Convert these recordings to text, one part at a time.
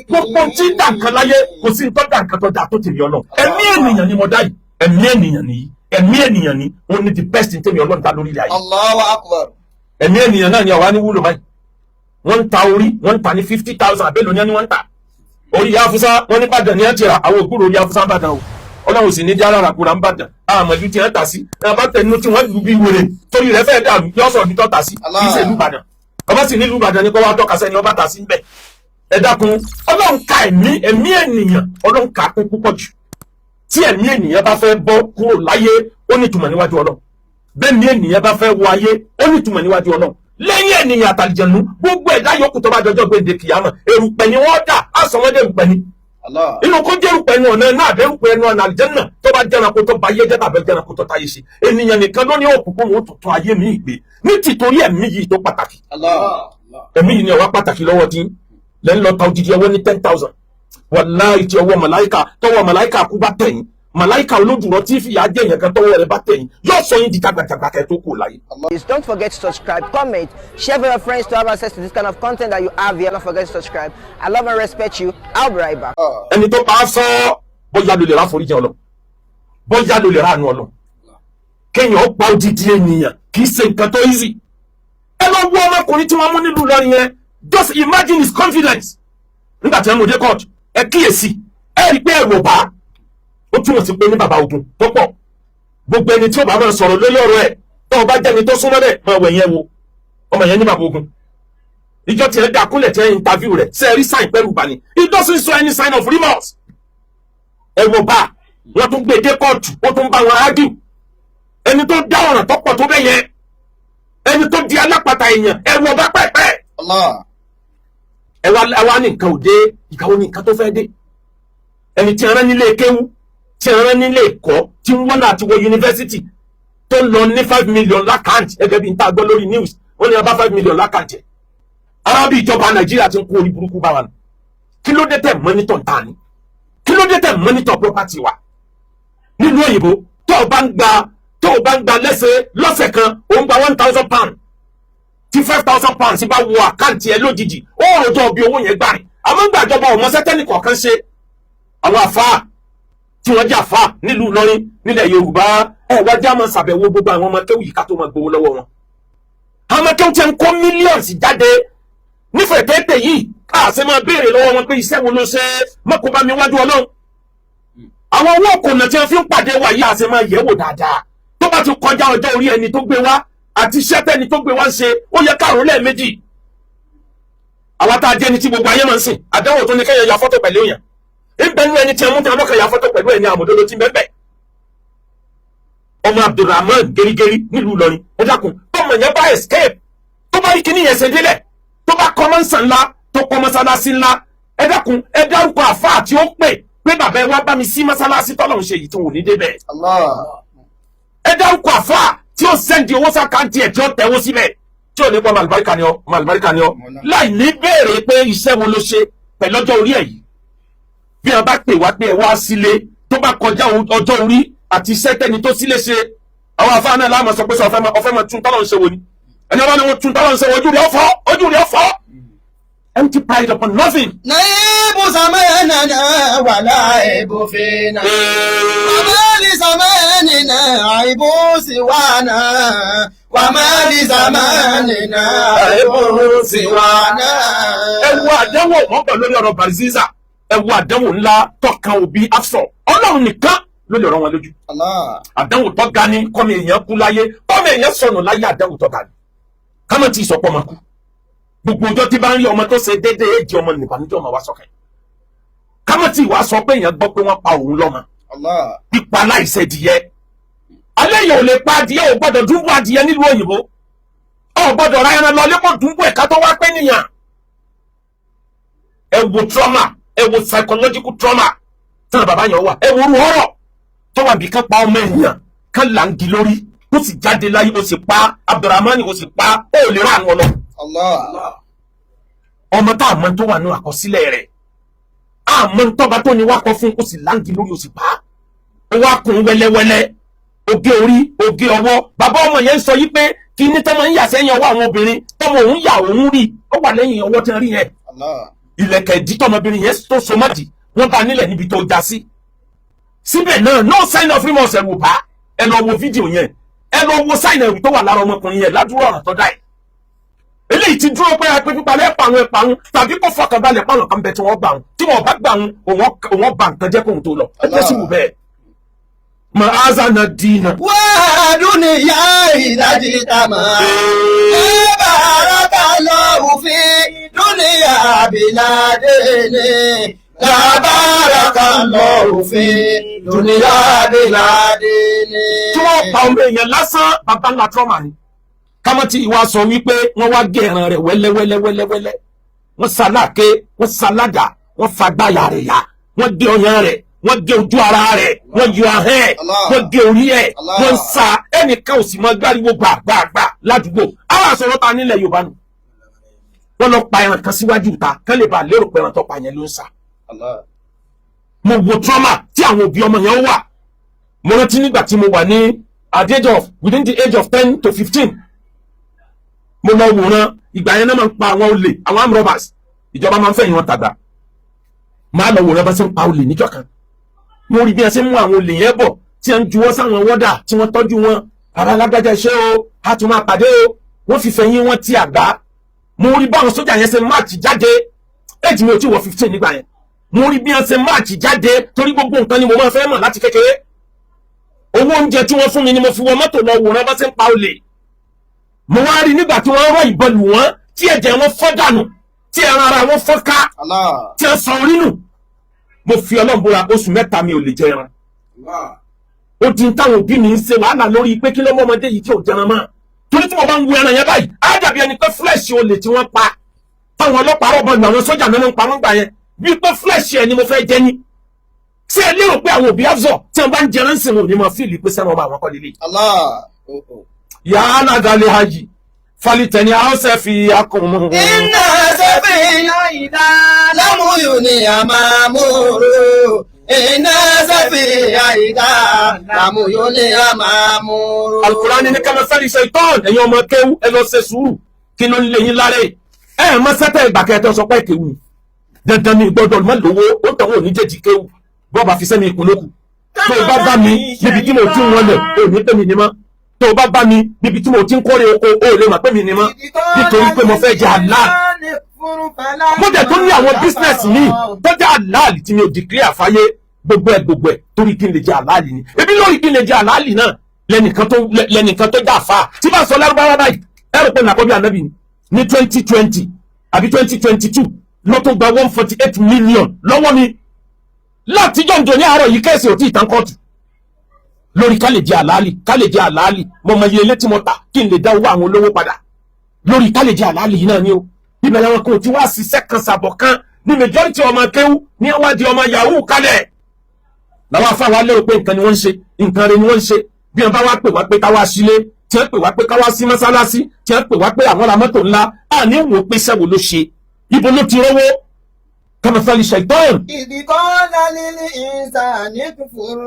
Gbogbo tí ń dà nǹkan láyé, kò sí nǹkan dà nǹkan tó dà tó tèmi Ọlọ́run. Ẹ̀mí ènìyàn ni mo dá yìí. Ẹ̀mí ènìyàn nìyí, ẹ̀mí ènìyàn ni òun ni the best thing tèmi Ọlọ́run dá lórí ilẹ̀ ayé. Allahu akbar. Ẹ̀mí ènìyàn náà ni àwa ní wúlò báyìí. Wọ́n ń ta orí, wọ́n ń ta ní 50,000. Àbẹ́lò ní ẹni wọ́n ń ta orí ìyá Afusa. Wọ́n ní Ìbàdàn ní ẹ̀ ti rà. Àwọn òkúrò orí Afusa ń Bàdàn o. Ọlọ́run sì ní jára ràkúrà ń Bàdàn. Àmọ̀jú tí wọ́n tà sí ẹ̀ bá tẹnu tí wọ́n lù bí wèrè torí rẹ̀ fẹ́ẹ́ dàrú, yọ sọ̀rọ̀ bí tọ́ tà sí. Kì í ṣe ìlú Ìbàdàn. Ọba sì nílùú Ìbàdàn ní kó wá tọ́ka sẹ́ni ọba tà sí ń bẹ̀. Ẹ dákun, Ọlọ́run ka ẹ̀mí ènìyàn, Ọlọ́run kà á kún púpọ̀ jù. Tí ẹ̀mí ènìyàn bá fẹ́ bọ́ kúrò láyé, ó ní ìtumọ̀ níwájú Ọlọ́run. Bẹ́ẹ̀ ni ènìyàn bá fẹ́ wọ ayé, ó ní ìtumọ̀ níwájú Ọlọ́run. Lẹ́yìn ènìyàn àtàlìjẹ̀nu, gbogbo ẹ̀dá yòókù tó bá jọjọ́ gbèǹde kìyàmọ̀, erùpẹ̀ ni wọ́n dà á sọ wọ́n dé erùpẹ̀ ni. Allah. Inú kó jẹ́ erùpẹ̀ ẹnu ọ̀nà náà, àbẹ́ erùpẹ̀ ẹnu ọ̀nà àlìjẹ́nà, tó bá jẹ́ranko tó ba ayé jẹ́ tàbí jẹ́ranko tó táyé ṣe. Ènìyàn nìkan ló ní òkùnkùn òun tuntun ayé mi ìgbé ní tìtorí ẹ̀mí yìí tó pàtàkì. Allah. Ẹ̀mí yìí ni ọ̀wá pàtàkì lọ́wọ́ tí lẹ́nu lọ ta odidi ọwọ́ ní 10,000. Wàláhì, tí ọwọ́ màláìka, tọwọ́ màláìka kú bá tẹ̀yìn, màláìka olódùrọ̀ tí fìyà jẹ́ èèyàn kan, tọwọ́ rẹ̀ bá tẹ̀yìn, yóò sọ yín di jagbajagba kẹ́ tó kù láyé. Please don't forget to subscribe, comment, share with your friends to have access to this kind of content that you have here. Don't forget to subscribe. I love and respect you. I'll be right back. Ẹni tó pa á sọ, bóyá ló lè ra foríjì Ọlọ́run, bóyá ló lè ra àánú Ọlọ́run. Kéèyàn ó pa odidi ènìyàn, kì í ṣe nǹkan tó easy. Ẹ lọ wo ọmọkùnrin tí wọ́n mú nílùú Ìlọrin yẹn. Just imagine his confidence nígbà tí wọ́n mú dé court. Ẹ kíyèsí, ẹ rí i pé ẹ̀rù ọ̀bá ó túmọ̀ sí pé ní bàbá ogun tó pọ̀. Gbogbo ẹni tí ó bá máa sọ̀rọ̀ lórí ọ̀rọ̀ ẹ̀, tó o bá jẹ́ni tó súnmọ́ bẹ́ẹ̀, máa wẹ̀ yẹn wo ọmọ yẹn ní bàbá ogun. Ìjọ tí ẹ dá kúnlẹ̀, tí ẹ interview rẹ̀, ṣe é rí sign pẹ̀lú bani? It doesn't show any sign of remorse. Ẹ̀rù ọ̀bá, wọ́n tún gbé dé kóòtù, ó tún bá wọn argue. Ẹni tó dá ọ̀ràn tó pọ̀ tó bẹ́ yẹn, ẹni tó di alápàtà èèyàn, ẹ̀rù ọ̀bá pẹ́ẹ́pẹ́. Allah. Ẹ wá ní nǹkan òde. Ìgbà wo ni nǹkan tó fẹ́ dé? Ẹni tí ẹran nílé kéwú, tí ẹran nílé ẹ̀kọ́, tí ń wọ́n láti wọ yunifásitì, tó ń lọ ní 5 million l'account, gẹ́gẹ́ bí n ta gbọ́ lórí news, wọ́n ní ọba 5 million l'account ẹ̀. Arábí ìjọba Nàìjíríà ti ń kó orí burúkú bá wa nù. Kí ló dé tẹ̀ monitor ta ni? Kí ló dé tẹ̀ monitor property wa? Nílùú òyìnbó, tó o bá ń gba lẹ́sẹ̀ lọ́sẹ̀ kan, ó ń gba £1,000, tí £5,000 bá wọ account ẹ lójijì, ó rọjò bí owó yẹn gbà rìn. Àmọ́ ń gbàjọba ọmọ sẹ́tẹ́nì kọ̀ọ̀kan ṣe. Àwọn àfáà tí wọ́n jẹ́ àfáà nílùú Ìlọrin, nílẹ̀ Yorùbá, ẹ wá já máa ṣàbẹ̀wò gbogbo àwọn ọmọ kéwù yìí ká tó máa gbowó lọ́wọ́ wọn. Àwọn ọmọ kéwù tí ń kó millions jáde nífẹ̀ẹ́ tẹ́tẹ̀ yìí, ká ṣe máa béèrè lọ́wọ́ wọn pé iṣẹ́ wo ló ṣe mọ́kò bá mi wájú Ọlọ́run. Àwọn owó òkònà tí wọ́n fi ń pàdé wa yìí, àṣẹ máa yẹ̀wò dáadáa. Tó bá ti kọjá ọjọ́ orí ẹni tó gbé wá àti iṣẹ́ tẹ́ni tó gbé wá ń ṣe, ó yẹ káàró lẹ́ẹ̀mejì. Àwa tá a jẹ́ ni tí gbogbo ayé máa ń sìn, àdánwò tó ní kẹ́yẹ ya fọ́tò pẹ̀lú èèyàn ń bẹ nínú ẹni tí a mú tí a mọ́kàn ya fọ́tò pẹ̀lú ẹni àmọ̀dodo tí ń bẹ́ẹ̀ bẹ́ẹ̀. Ọmọ Abdulrahman Gerigeri nílùú Ìlọrin, ẹ dákun, tọmọ yẹn bá escape, tó bá rí kíní yẹn ṣe délẹ̀, tó bá kọ́ mọ́sán ńlá, tó kọ́ mọ́sálásí ńlá, ẹ dákun, ẹ dárúkọ àfáà tí ó pè pé bàbá ẹ wá bá mi sí mọ́sálásí tọ́lọ̀ ń ṣe yìí, tí wọn ò ní débẹ̀. Allah. Ẹ dárúkọ àfáà tí ó send owó sí account ẹ̀, tí ó tẹ̀wó síbẹ̀, tí ò ní pọ́ màlúbáríkà ni ọ́, màlúbáríkà ni ọ́, láì ní béèrè pé iṣẹ́ wo ló ṣe pẹ̀lú ọjọ́ orí ẹ̀ yìí. Bí wọn bá pè wá pé ẹ wá sílé, tó bá kọjá ọjọ́ orí àti iṣẹ́ tẹ́ni tó sílé ṣe, àwọn àfáà náà láàmú sọ pé sọ ọfẹ́ máa tún tọ́lọ̀ ń ṣe wo ni. Ẹni ọba ni wọ́n tún tọ́lọ̀ ń ṣe wo, ojú rẹ̀ ọ̀fọ́, ojú rẹ̀ ọ̀fọ́. Empty pride upon nothing. نعيب زماننا ولا عيب فينا وما لزماننا عيب سوانا وما لزماننا عيب سوانا. Ẹ wo àdánwò wọn bọ̀ lórí ọ̀rọ̀ Barziza. Ẹ wo àdánwò ńlá tọkàn òbí Afsọ. Ọlọ́run nìkan ló lè rán wọn lójú. Allah. Àdánwò tó ga ni kọ́mi èèyàn kú láyé, kọ́mi èèyàn sọnù láyé. Àdánwò tó ga ni kámọ́ tí ìsọpọ̀ máa kú. Gbogbo ọjọ́ tí bá ń rí ọmọ tó ṣe déédéé èjì ọmọ, nìbànújẹ́ ọmọ wa sọ̀kẹ́. Kámọ́ tí ìwà sọ pé èèyàn gbọ́ pé wọ́n pa òun lọ́mọ. Allah. Pípa láìṣẹ̀ dìyẹ alẹ́ yẹn ò lè pa adìyẹ, ò gbọ́dọ̀ dúnbò adìyẹ nílùú òyìnbó, ò gbọ́dọ̀ ra ẹran lọ lẹ́kọ̀ọ́ dúnbò ẹ̀ka tó wá pé nìyàn. Ẹ wo trauma, ẹ wo psychological trauma tí wọn bàbá yẹn wà. Ẹ wo orú ọ̀rọ̀ tó wà bí kan pa ọmọ èèyàn kan là ń di lórí, ó sì jáde láyé. Ó sì pa Abdulrahman, ó sì pa, ó lè rà àwọn ọlọ. Allah. Ọmọ tá a mọ tó wà ní àkọsílẹ̀ rẹ̀, àmọ́ tọ́ba tó ní wá kọ fún, ó sì láǹgì lórí, ó sì pa á, ó wá kún wẹ́lẹ́wẹ́lẹ́, oge orí, oge ọwọ́. Bàbá ọmọ yẹn ń sọ yí pé kí ní tọ́mọ ń yà sẹ́yìn ọwọ́ àwọn obìnrin, tọ́mọ òun yà, òun rí ó wà lẹ́yìn ọwọ́ tí wọ́n rí yẹn. Allah. Ìlẹ̀kẹ̀ ìdí tọmọbìnrin yẹn tó so mọ́dì, wọ́n bá nílẹ̀ níbi tó já sí. Síbẹ̀ náà, no sign of remorse. Ẹ̀rù bá ẹ lọ wo fídíò yẹn, ẹ lọ wo sign ẹ̀rù tó wà lára ọmọkùnrin yẹn ládùúrò ọ̀ràn tó dá ẹ̀. Eléyìí ti dúró pé apẹ pípa lẹ́pà àwọn ẹ̀pà àwọn, tàbí kó fọkànbalẹ̀ pàwọn kan bẹ tí wọ́n gbà wọn, tí wọ́n bá gbà wọn, òun bà nǹkan jẹ́ kóhun tó lọ. Ó pọ̀ sí wù bẹ́ẹ̀. Ma'azana dina. Wà á dúnìyá ìdájí tamà. Báraka lọ́wọ́ fi dúnìyá bìládé ni. Báraka lọ́wọ́ fi dúnìyá bìládé ni. Tí wọ́n pa ọmọ èèyàn lásán, bàbá ńlá trauma ni. Kámọ́tì ìwà sọ wípé wọ́n wá gé ẹran rẹ̀ wẹ́lẹ́wẹ́lẹ́wẹ́lẹ́wẹ́lẹ́, wọ́n saláke, wọ́n saládà, wọ́n fagbáyà rẹ̀ yá, wọ́n gé ọyàn rẹ̀, wọ́n gé ojú ara rẹ̀, wọ́n yọ ahọ́n ẹ̀, wọ́n gé orí ẹ̀, wọ́n ń sa. Ẹnìkan ò sì mọ gbáriwo gbàgbàgbà ládùúgbò. Àwọn àsọ̀rọ̀ ta nílẹ̀ Yorùbá nù, wọ́n lọ pa ẹran kan síwájú ìta kán lè bá lérò pé ẹran tó pa yẹn ló ń sa. Mo wo trauma tí àwọn òbí ọmọ yẹn wà. Mo rántí nígbà tí mo wà ní at the age of within the age of 10 to 15, mo lọ wòran. Ìgbà yẹn náà máa ń pa àwọn olè, àwọn armed robbers, ìjọba máa ń fẹ̀yìn wọn tàgbà. Máa lọ wòran bá ṣe ń pa olè níjọ́ kan. Mo rí bí wọ́n ṣe ń mú àwọn olè yẹn bọ̀, tí wọ́n ń juwọ́ sáwọn wọ́dà tí wọ́n tọ́jú wọn. Ara lágbájá, iṣẹ́ o, a tún máa pàdé o. Wọ́n fi fẹ̀yìn wọn ti àgbá. Mo rí báwọn sójà yẹn ṣe march jáde. Age mi ò tí wọ 15 nígbà yẹn. Mo rí bí wọ́n ṣe march jáde, torí gbogbo nǹkan ni mo máa fẹ́ mọ̀ láti kékeré. Owó oúnjẹ tí wọ́n fún mi ni mo fi wọ mọ́tò lọ wòran bá ṣe ń pa olè. Mo wá rí nígbà tí wọ́n rọ ìbọn lù wọ́n, tí ẹ̀jẹ̀ wọn fọ́ dànù, tí ẹran ara wọn fọ́ ká, tí wọ́n sọ orí nù. Mo fi Ọlọ́run búra, oṣù 3 mi ò lè jẹ ẹran. Ó di táwọn òbí mi ń ṣe wàhálà lórí pé kí ló mọ́ ọmọdé yìí tí ò jẹran mọ́, torí tí mo bá ń wo ẹran yẹn báyìí, á dàbí ẹni pé flesh olè tí wọ́n pa, táwọn ọlọ́pàá rọ̀bọ̀ lù, àwọn sójà náà ń pa wọ́n gbà yẹn, bí pé flesh ẹ ni mo fẹ́ jẹ ní. Ṣé ẹ lérò pé àwọn òbí Afzọ tí wọ́n bá ń jẹran sí wọn ò ní máa feel pé sẹ́wọ̀n ọba àwọn kọ́ lélẹ̀? Yàrá dalẹ̀ hajj falitẹni àwọn fi akọ̀mọ́. Iná sẹ́fìnà ìdá lámúyù ni a máa múrò. Iná sẹ́fìnà ìdá lámúyù ni a máa múrò. Alukurani ní kama fẹ́ẹ́ ṣe tán. Ẹ̀yin ọmọ kéwú, ẹ lọ ṣe sùúrù. Kí ló ń lé yín láre? Ẹ mọ sẹ́tẹ̀ ìgbà kẹtẹ sọ pé kéwú ni dandan ni gbọ́dọ̀ má lówó. Ó tẹ̀wọ́ òní jẹ́jì kéwú bọ́ọ̀bà fi sẹ́mi ìkún lókù. Tó o bá bá mi níbi tí mo ti ń wọlé, ò ní pè mí ní mọ́. Tó o bá bá mi níbi tí mo ti ń kórè oko, ó lè mà pé mi ní mọ́, nítorí pé mo fẹ́ jẹ halal. Mo dẹ̀ tó ní àwọn business mi tó jẹ́ halal tí mi ò declare àfáyé. Gbogbo ẹ̀ gbogbo ẹ̀, torí kí n lè jẹ halal ni. Ebi lórí kí n lè jẹ halal náà lẹ́nìkan tó jà fà tí bá sọ lárúbáwá báyìí, ẹ rò pé nàkọ́bí ànábì ni. Ní 2020 àbí 2022 ló tó gba 148 million lọ́wọ́ mi láti jọ̀ǹjọ̀ ní àárọ̀ yìí. Case ò tí ì tán kóòtù lórí ká lè jẹ halal, ká lè jẹ halal. Mo mọ iye ilé tí mo tà kí n lè dá owó àwọn olówó padà lórí ká lè jẹ halal yìí náà ni o. Ibẹ̀ làwọn kan ò ti wá ṣiṣẹ́ kan sàbọ̀ kan ní majority ọmọ kéwú ní wá di ọmọ yahoo kalẹ̀. Làwọn afáwa lérò pé nǹkan ni wọ́n ń ṣe, nǹkan rẹ ni wọ́n ń ṣe. Bí wọ́n bá wá pè wá pé ká wá sílé, tí wọ́n pè wá pé ká wá sí mọ́sálásí, tí wọ́n pè wá pé àwọn ra mọ́tò ńlá, àní wò pé sẹ́wò ló ṣe, ibo ló ti rówó? Kamathali shaitan. إذ قال للإنسان اكفر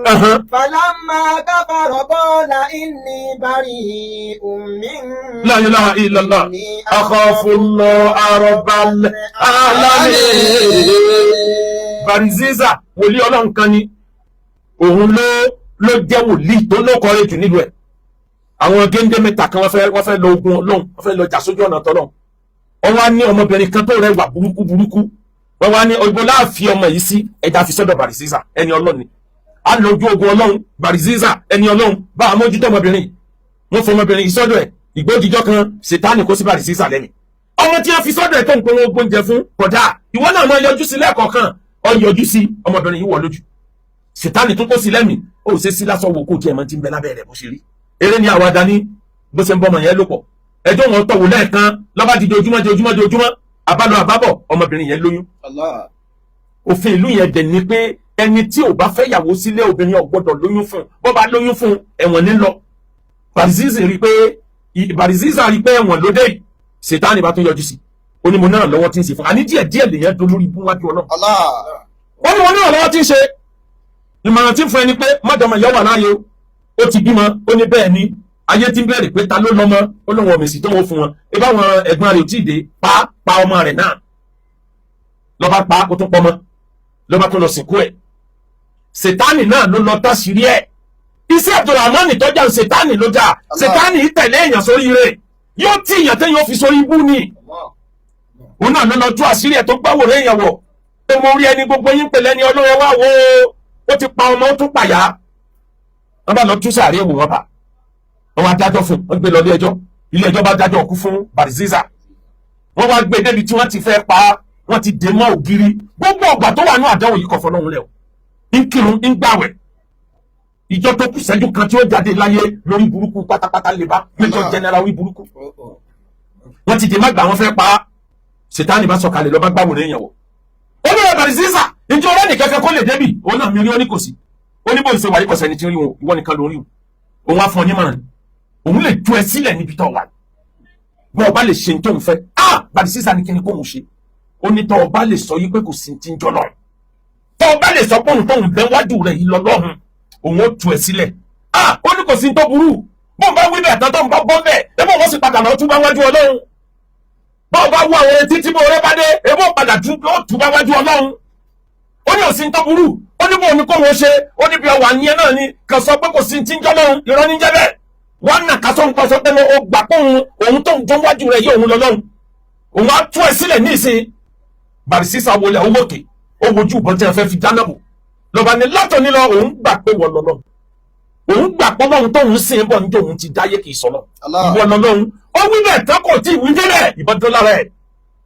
فلما كفر قال إني بريء منك لا إله إلا الله أخاف الله رب العالمين. Bariziza, wòlíì Ọlọ́run kan ni. Òun ló jẹ́ wòlíì tó ló kọ́rẹ́ jù nílùú ẹ̀. Àwọn géńdé mẹ́ta kan, wọ́n fẹ́ lọ ogun Ọlọ́run, wọ́n fẹ́ lọ jà sójú ọ̀nà tọ́lọ́run. Wọ́n wá ní ọmọbìnrin kan tó rẹwà burúkú burúkú. Wọ́n wá ní ọgbọ́n láàfin ọmọ yìí sí ẹja fi sọ́dọ̀ Bariziza, ẹni Ọlọ́run ni. A lọ ojú ogun Ọlọ́run, Bariziza, ẹni Ọlọ́run, bá a mójútó ọmọbìnrin. Wọ́n fọ ọmọbìnrin yìí sọ́dọ̀ ẹ̀. Ìgbójijọ́ kan, ṣètánì kó sí Bariziza lẹ́nu. Ọmọ tí wọ́n fi sọ́dọ̀ ẹ̀ tó ń polówó gbóúnjẹ fún kódà, ìwọ náà máa yọjú sí lẹ́ẹ̀kọ̀ọ̀kan. Ọ yọjú sí ọmọbìnrin yìí, wọ̀ lójú. Ṣètánì tó kó sí lẹ́mìí, ó ṣe sí lásán wò kó tiẹ̀ mọ́ ti ń bẹ lábẹ́ rẹ̀ bó ṣe rí. Eré ni àwàdà ní bó ṣe ń bọ́mọ yẹn lò pọ̀. Ẹjọ́ wọn tọ̀wò lẹ́ẹ̀kan lọ́ba di dojúmọ́ dojúmọ́ dojúmọ́, àbálọ àbábọ̀, ọmọbìnrin yẹn lóyún. Òfin ìlú yẹn dẹ̀ ni pé ẹni tí ò bá fẹ́ yàwó sílé, obìnrin ò gbọ́dọ̀ lóyún fún un. Bó bá lóyún fún un, ẹ̀wọ̀n ní lọ. Bariziza rí pé ẹ̀wọ̀n ló dé yìí. Ṣètánì bá tún yọjú sí, ó ní mo náà lọ́wọ́ tí ń ṣe fún àní díẹ̀ díẹ̀ lèyẹn tó lórí ibú wájú Ọlọ́run. Ó ní mo náà lọ́wọ́ tí ń ṣe. Ìmọ̀ràn tí ń fún ẹni pé mọ́jọ́mọ́ ìyá wà láàyè o, ó ti bímọ. Ó ní bẹ́ẹ̀ ni ayé ti ń bẹ̀rẹ̀ pé ta ló lọ́mọ. Ó lóun ọmọ èsì tó wọ́n fún wọn, ibà wọn ẹ̀gbọ́n rẹ̀ ò tí ì dé pa pa ọmọ rẹ̀ náà. Lọ́ba pa ó tún pọmọ, lọ́ba tún lọ sìnkú ẹ̀. Sètánì náà ló lọ táṣìírí ẹ̀. Iṣẹ́ Abdulrahman tọ́jà ń sètánì ló jà. Sètánì tẹ̀lé èèyàn sórí rẹ̀, yóò tí èèyàn téèyàn fi sórí ibú ni. Òun náà ló lọ tú àṣírí ẹ̀ tó gbáwòrán èèyàn wọ̀. Ó mọ orí ẹni gbogbo yín pẹ̀lẹ́ ni ọlọ́run wá wo. Ó ti pa ọmọ, ó tún pàyà. Wọ́n bá lọ tú sàárè wò, wọ́n bá wọ́n wá dájọ́ fún, wọ́n gbé lọ ilé ẹjọ́. Ilé ẹjọ́ bá dájọ́ ọkú fún Barziza. Wọ́n wá gbé débi tí wọ́n ti fẹ́ pa á, wọ́n ti dè mọ́ ògiri. Gbogbo ọgbà tó wà ní àdánwò yìí kọ̀ fọlọ́run lẹ̀ o, ń kírun, ń gbàwẹ̀. Ìjọ tó kù sẹ́jú kan tí ó jáde láyé, lórí burúkú pátápátá lè bá Major General wí burúkú. Wọ́n ti dè má gbà, wọ́n fẹ́ pa á. Sètáni bá sọ̀kalẹ̀, lọ́ba gbàwòrán èèyàn wọ̀. Ó ní Barziza, ìjọ ọ̀rẹ́ nìkan kan kó lè débi òun náà mi rí. Ó ní kò sí. Ó ní bó ń ṣe wà yìí, kò sẹ́ni tí ń rí wọn, ìwọ nìkan ló ń rí wọn. Òun á fún ọ nímọ̀ràn, òun lè tú ẹ sílẹ̀ níbi tó wà bọ́ ọba lè ṣe tó ń fẹ́. Ah, Barziza ní kíni kóun ṣe? Ó ní tọ́ ọba lè sọ yí pé kò sí ti ń jọ lọ́run, tọ́ ọba lè sọ pé òun tóun bẹ́ wájú rẹ̀ yìí lọ lọ́hùn, òun ó tú ẹ sílẹ̀. Ah, ó ní kò sí tó burú. Bóun bá wí bẹ́ẹ̀ tán, tó ń bá bọ́ bẹ́ẹ̀, ebó wọ́n sì padà lọ túbá wájú Ọlọ́run. Bọ́ọ̀ bá wú àwọn etí tí mo rẹ́ bá dé, ebó padà túbá wájú Ọlọ́run. Ó ní òsín tó burú. Ó ní bóun ní kó wọn ṣe. Ó ní bí ọwà yẹn náà ni kàn sọ pé kò sí ti ń jọ́ lọ́run, irọ́ ní jẹ́ bẹ́ẹ̀. Wọ́n nà ká sóhun kan sọ pé ó gbà pé òun òun tó ń jọ wájú rẹ̀ yí òun lọ́lọ́run, òun á tú ẹ sílẹ̀ ní ìsìn. Barziza wọlé owó òkè, ó wojú ìbọn tí wọn fẹ́ fi dáná bò. Lọ́ba ní látọ̀ nílọ, òun gbà pé wọ́n lọ́lọ́run, òun gbà pé Ọlọ́run tóun sìn bọ̀ níjọ́ òun ti dáyé kì í sọ lọ, ìwọ lọ́lọ́run. Ó wí bẹ́ẹ̀ tán, kò tí ì wí délẹ̀, ìbọn tó lára ẹ̀.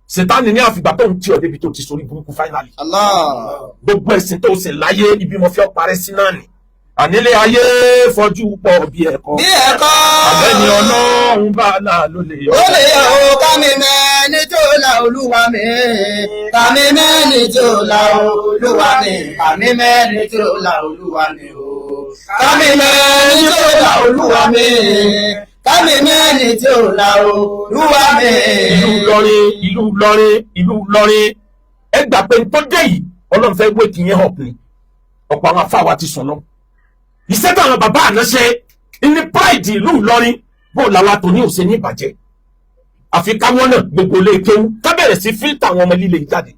Sètáni ní àfìgbà tóun tí ọ débi tó ti sórí burúkú finally. Allah. Gbogbo ẹ̀sìn tó sì láyé, ibi mo fi ọ́ parẹ́ sí náà ni. Ànílé ayé fọjú pọ̀ bí ẹ̀kọ́. Bí ẹ̀kọ́. Àbẹ́ni Ọlọ́run bá là ló lè yọ. Ó lè yọ o, kámi mẹ́ni tó la Olúwa mi. Kámi mẹ́ni tó la Olúwa mi. Kámi mẹ́ni tó la Olúwa mi o. Kámi mẹ́ni tó la Olúwa mi. Kámi mẹ́ni tó la Olúwa mi. Ìlú Ìlọrin, ìlú Ìlọrin, ìlú Ìlọrin, ẹ gbà pé n tó dé yìí, Ọlọ́run fẹ́ wé kìí hàn ní. Ọ̀pọ̀ àwọn afáwa ti sùn lọ. Iṣẹ́ táwọn bàbá àná ṣe ní pride ìlú Ìlọrin, bó làwa tó ní òsè ní ìbàjẹ́. Àfi káwọn náà gbogbo ilé kéwú, ká bẹ̀rẹ̀ sí filter àwọn ọmọ líle yìí jáde.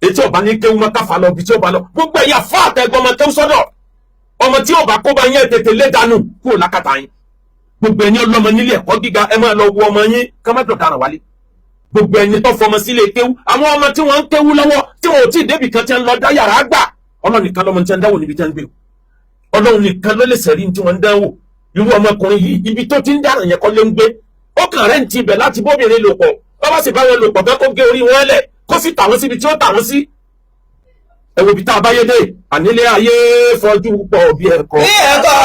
Etí ọba ní kéwú mọ́, káfà lọ ibi tí ọba lọ. Gbogbo ẹ̀yà fún àtẹ̀gbọ́n ọmọ kéwú sọ́dọ̀, ọmọ tí ọba kó bá yẹn, tètè lé dànù kúrò lákàtà yín. Gbogbo ẹni ọlọ́mọ nílé ẹ̀kọ́ gíga, ẹ máa lọ wo ọmọ yín ká má dọ̀daràn wálé. Gbogbo ẹni tó fọmọ sílé kéwú, àwọn ọmọ tí wọ́n ń kéwú lọ́wọ́ tí wọn ò tí ì débì kan tí wọ́n ń lọ dá yàrá gbà, Ọlọ́run nìkan lọ́mọ tí wọ́n ń dáwò níbi tí wọ́n ń gbé o. Ọlọ́run nìkan ló lè sẹ̀rí tí wọ́n ń dánwò. Irú ọmọkùnrin yìí, ibi tó ti ń dáràn yẹn kọ́ ló ń gbé. Ó kàn rẹ̀ ń ti ibẹ̀ láti bóbìnrin lò pọ̀. Wọ́n bá sì bá wọn lò pọ̀ bẹ́ẹ̀, kó gé orí wọn lẹ̀, kó sì tà wọ́n síbi tí ó tà wọ́n sí. Ẹ wo ibi tá a bá yé dé. Ànílé ayé fọjú pọ̀ bí ẹ̀kọ́. Bí ẹ̀kọ́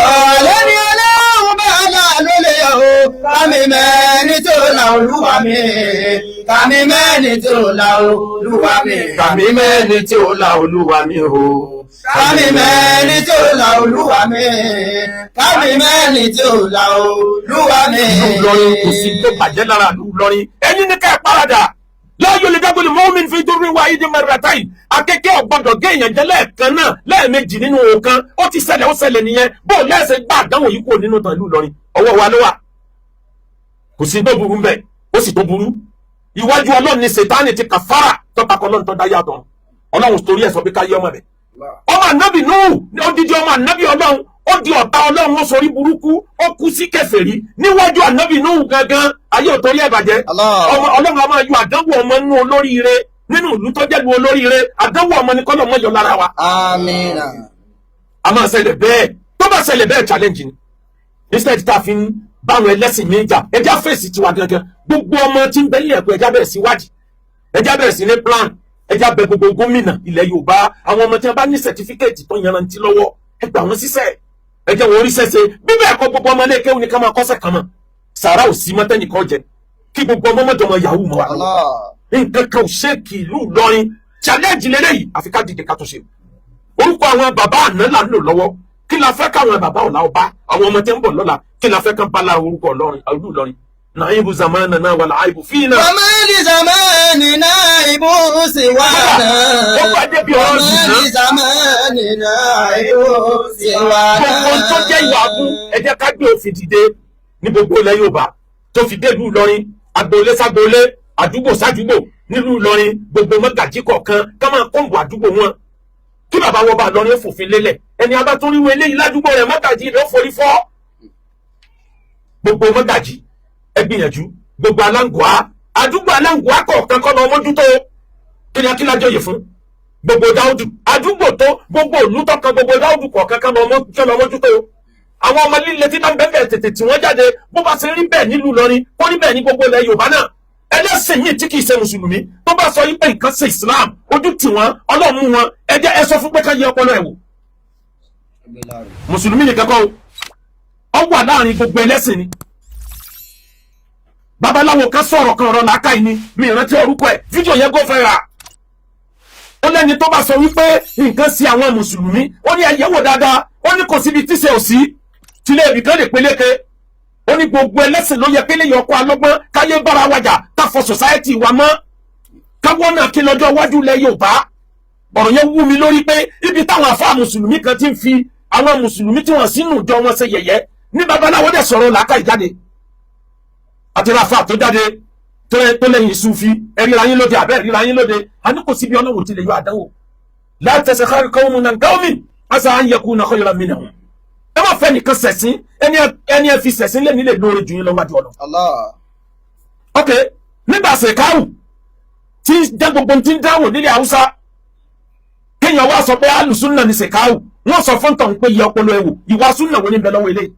lẹ́ni Ọlọ́run bá là ló lè yọ o. Kámi mẹ́ni tó la Olúwa mi. Kámi mẹ́ni tó la Olúwa mi. Kàmí mẹ́ni tí ó la Olúwa mi o. Kámi mẹ́ni tó la Olúwa mi. Kámi mẹ́ni tó la Olúwa mi. Ìlú Ìlọrin, kò sí tó bàjẹ́ lára ìlú Ìlọrin. Ẹni ní ká ẹ parada láàyò lè dágbére mọ́mìn fi dúró wá ìdí mẹ́rẹ̀ẹ́táì. Akẹ́kẹ́ ọ̀gbọ́dọ̀ gé èèyàn jẹ́ lẹ́ẹ̀kan náà lẹ́ẹ̀mejì nínú òkan. Ó ti ṣẹlẹ̀, ó ṣẹlẹ̀ nìyẹn. Bó lẹ́sẹ̀ gbà àdánwò yìí kúrò nínú tàn ìlú Ìlọrin, ọwọ́ wa ló wà. Kò sí tó burú mbẹ, ó sì tó burú. Iwájú Ọlọ́run ni Sètáni ti kàfàrà tọ́pakọ Ọlọ́run tó dá yàtọ̀. Ọlọ́run torí ẹ̀ sọ pé ká yé ọmọ bẹ̀. Ọmọ ànábì Núhù, odidi ọmọ ànábì Ọlọ́run, ó di ọ̀tá Ọlọ́run, ó sorí burúkú, ó kú sí kèfèrí níwájú ànábì Núhù gangan. Ayé ò torí ẹ̀ bàjẹ́. Allah. Ọmọ Ọlọ́run a máa yọ àdánwò ọmọ nínú olóríire, nínú ìlú tó jẹ́ lu olóríire. Àdánwò ọmọ ni kọ́lọ̀ mọ́ yọ lára wa. Amina. A máa ṣẹlẹ̀ bẹ́ẹ̀. Tó bá ṣẹlẹ̀ bẹ́ẹ̀, challenge ni. Instead tá a fi ń bá àwọn ẹlẹ́sìn mi jà, ẹjá fèsì tiwa gangan. Gbogbo ọmọ tí ń bẹ nílẹ̀ ẹ̀kọ́, ẹjá bẹ̀rẹ̀ sí wádìí, ẹjá bẹ̀rẹ̀ sí ní plan. Ẹjá bẹ gbogbo gómìnà ilẹ̀ Yorùbá, àwọn ọmọ tí wọ́n bá ní certificate tó yanrantí lọ́wọ́, ẹ gbà wọ́n síṣẹ́, ẹ jẹ́ wọn orí sẹ́sẹ́. Bí bẹ́ẹ̀ kọ́, gbogbo ọmọ ilé kéwù ní ká máa kọ́sẹ̀ kan mọ́ sàrà ò sí mọ́tẹ́nìkan jẹ kí gbogbo ọmọ mọ́jọ ọmọ yahoo mọ́ wa lọ́wọ́. Allah. Nǹkan kan ò ṣèkì ìlú Ìlọrin. Challenge lélẹ́yìí, àfi ká dìde ká tó ṣe. Orúkọ àwọn bàbá àná là ń lò lọ́wọ́. Kí la fẹ́ káwọn bàbá ọ̀la ọba, àwọn ọmọ tí ń bọ̀ lọ́la, kí la fẹ́ kán bá lára orúkọ Ìlọrin, ìlú Ìlọrin? Nàìbù zamana náà wà láìbù fínà. وما لزماننا عيب سوانا. Ó bá débi ọ̀rọ̀ وما zìnà. لزماننا عيب سوانا. Gbogbo tó jẹ́ ìwà abú, ẹ jẹ́ ká gbé òfin dìde ní gbogbo ilẹ̀ Yorùbá tó fi dé ìlú Ìlọrin, agboolé ságboolé, àdúgbò sádùúgbò. Nílùú Ìlọrin, gbogbo mọ́gàjí kọ̀ọ̀kan ká máa comb àdúgbò wọn, kí bàbá wọn bá lọrin fòfin lélẹ̀. Ẹni abátúríwé eléyìí ládùúgbò rẹ̀, mọ́gàjí rẹ̀ ó forí fọ́. Gbogbo mọ́gàjí, ẹ gbìyànjú. Gbogbo aláǹgùá, àdúgbò aláǹgùá kọ̀ọ̀kan kọ́ lọ mójútó. Kí ni akílájọ yìí fún gbogbo Dáúdù àdúgbò tó, gbogbo ìlú tọkàn, gbogbo Dáúdù kọ̀ọ̀kan kọ́ lọ mójútó àwọn ọmọ líle tí bá ń bẹ́ẹ̀, tètè tí wọ́n jáde. Bó bá ṣe rí bẹ́ẹ̀ nílùú Ìlọrin, kó rí bẹ́ẹ̀ ní gbogbo ilẹ̀ Yorùbá náà. Ẹlẹ́sìn yìí tí kìí ṣe mùsùlùmí tó bá sọ yí pé nǹkan ṣe Islam, ojú tì wọ́n, Ọlọ́run mú wọn. Ẹ jẹ́ ẹ sọ fún pé ká yẹ ọpọlọ ẹ̀ wò. Mùsùlùmí nìkan kọ́ ọ wà láàrin gbogbo ẹlẹ́sìn ni. Babaláwo kan sọ̀rọ̀ kan, ọ̀rọ̀ làákàyè ni, mi ìrántí orúkọ ẹ̀. Fídíò yẹn go viral. Ó lẹ́ni tó bá sọ wípé nǹkan sí àwọn mùsùlùmí, ó ní ẹ̀yẹ́wò dáadáa. Ó ní kò síbi tíṣe ò sí tílé ibì kan lè peléke. Ó ní gbogbo ẹlẹ́sìn ló yẹ pélé yọkọ alọ́gbọ́n, káyé bára wájà, káfọ society wa mọ́, káwọ́ náà kí lọ́jọ́ iwájú ilẹ̀ Yorùbá. Ọ̀rọ̀ yẹn wú mi lórí pé ibi táwọn afá mùsùlùmí kan ti ń fi àwọn mùsùlùmí tí wọ́n sínú ìjọ wọn ṣe yẹ̀yẹ́ ní babaláwo dẹ̀ sọ̀rọ̀ làákàyè jáde, àti rafa tó jáde tó lẹ́yìn Sufi. Ẹ̀ríra yín lóde àbẹ́ ẹ̀ríra yín lóde. A ní kò síbi ọlọ́run ti lè yọ àdánwò. La taskhar qawmun an qawmin asa an yakuna khayran minhum. Ẹ má fẹ́ nìkan sẹ̀sìn. Ẹni ẹ fi sẹ̀sìn lẹ́ni lè lóore jù yín lọ wájú ọ̀nà. Allah. Ok, nígbà Sèkáwù tí ń jẹ́ gbogbo tí ń dáwò nílẹ̀ Haúsá, kéèyàn wá sọ pé alùsùnà ní Sèkáwù, wọ́n sọ fún tọ̀hún pé yẹ ọpọlọ ẹ̀wò, ìwà súnà wo ní bẹ lọ́wọ́ eléyìí?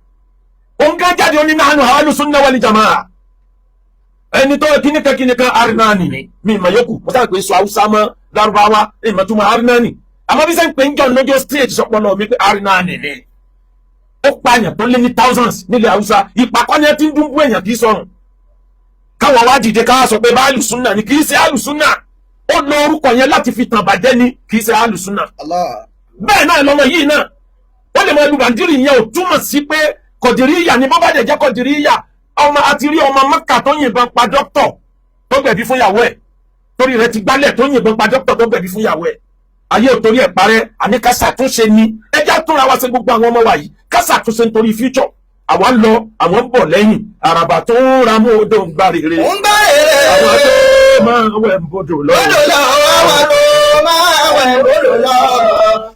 Òun gán jáde, ó ní nahnu alùsùnà wal jamaa. Ẹni tó kíníkan kíníkan arinani ni mi ìmọ̀ yòókù. Mo sábà pé sọ Haúsá mọ́ Lárúbáwá, ìmọ̀ tó mọ arinani, àmọ́ bí sẹ́ń pé ń jọ lójó straight sọpọlọ mi pé arinani ni. Ó pààyàn tó lé ní thousands nílẹ̀ Haúsá. Ìpàkọ́ni ẹ ti ń dúnbú èèyàn kì í sọrùn. Káwọn wá dìde káwá sọ pé bá alùsùnà ni. Kì í ṣe alùsùnà. Ó lo orúkọ yẹn láti fi tàn bàjẹ́ ni, kì í ṣe alùsùnà. Allah. Bẹ́ẹ̀ náà lọ́mọ yìí náà, ó lè mọ ẹlú bàndírì yẹn, ò túmọ̀ sí pé kọ̀dìríyà ni. Bọ́bá dẹ̀ jẹ́ kọ̀dìríyà, ọmọ àti rí ọmọ Mẹ́kà tó yìnbọn pa dókítọ̀ tó gbẹ̀bí fún ìyàwó ẹ̀, torí rẹ̀ ti gbálẹ̀, tó yìnbọn pa dókítọ̀ tó gbẹ̀bí fún ìyàwó ẹ̀. Ayé ò torí ẹ̀ parẹ́. Àní ká ṣàtúnṣe ni. Ẹ já túnra wá sí gbogbo àwọn ọmọ wa yìí, ká ṣàtúnṣe nítorí future. Àwa ń lọ, àwọn ń bọ̀ lẹ́yìn. Àràbà tó ń ra mú odò ń gbà rere. Ń gbá èrè. Àwọn tó máa ń wẹ̀ ń bodò lọ. Bódò lọ, àwọn tó máa wẹ̀ bódò lọ.